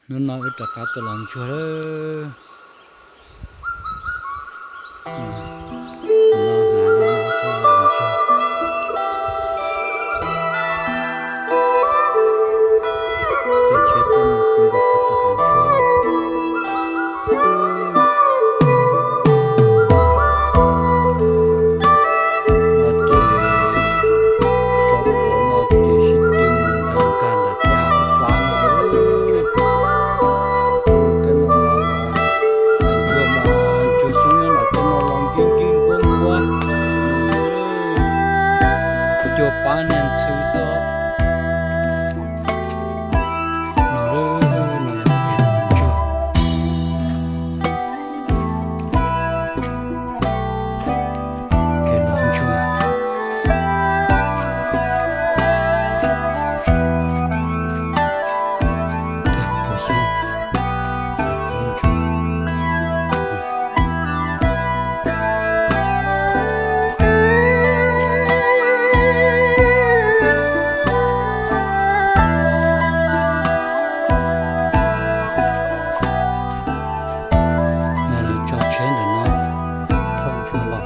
Hnub no wb rov qab tuaj los ntsuag lawm. Cuag pab niag ntxhw xwb. Lawv tso tsheb ntawm no thauj ntsuag los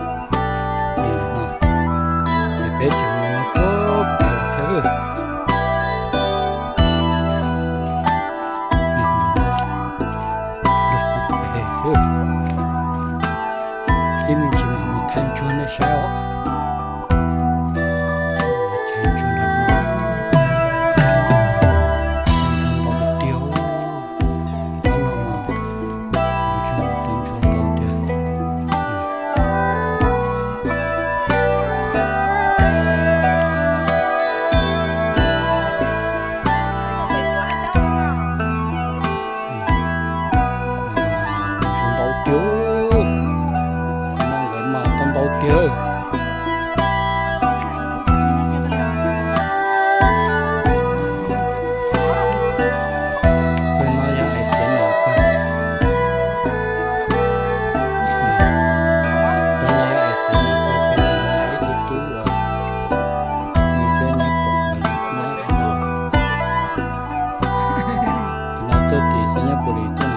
li no, ces peb tseem mus puag pem thiab. Ib me ntsis mam mus thaij ntsuag nej saib os. Thaij ntsuag ntawm no ntau tiag tiag. Tab no mas ntsuag ntau tiag. Ntsuag ntau tiag. No nkawd mas tau ntau tiag. Pawg no yog es xiav nam pawg, pawg no yog es xiav nam pawg, pawg no yog ib tug tub uas nws peb nyob koom nkawd nyob. Tus no tuaj tim Xais Nyab Puas Lis tuaj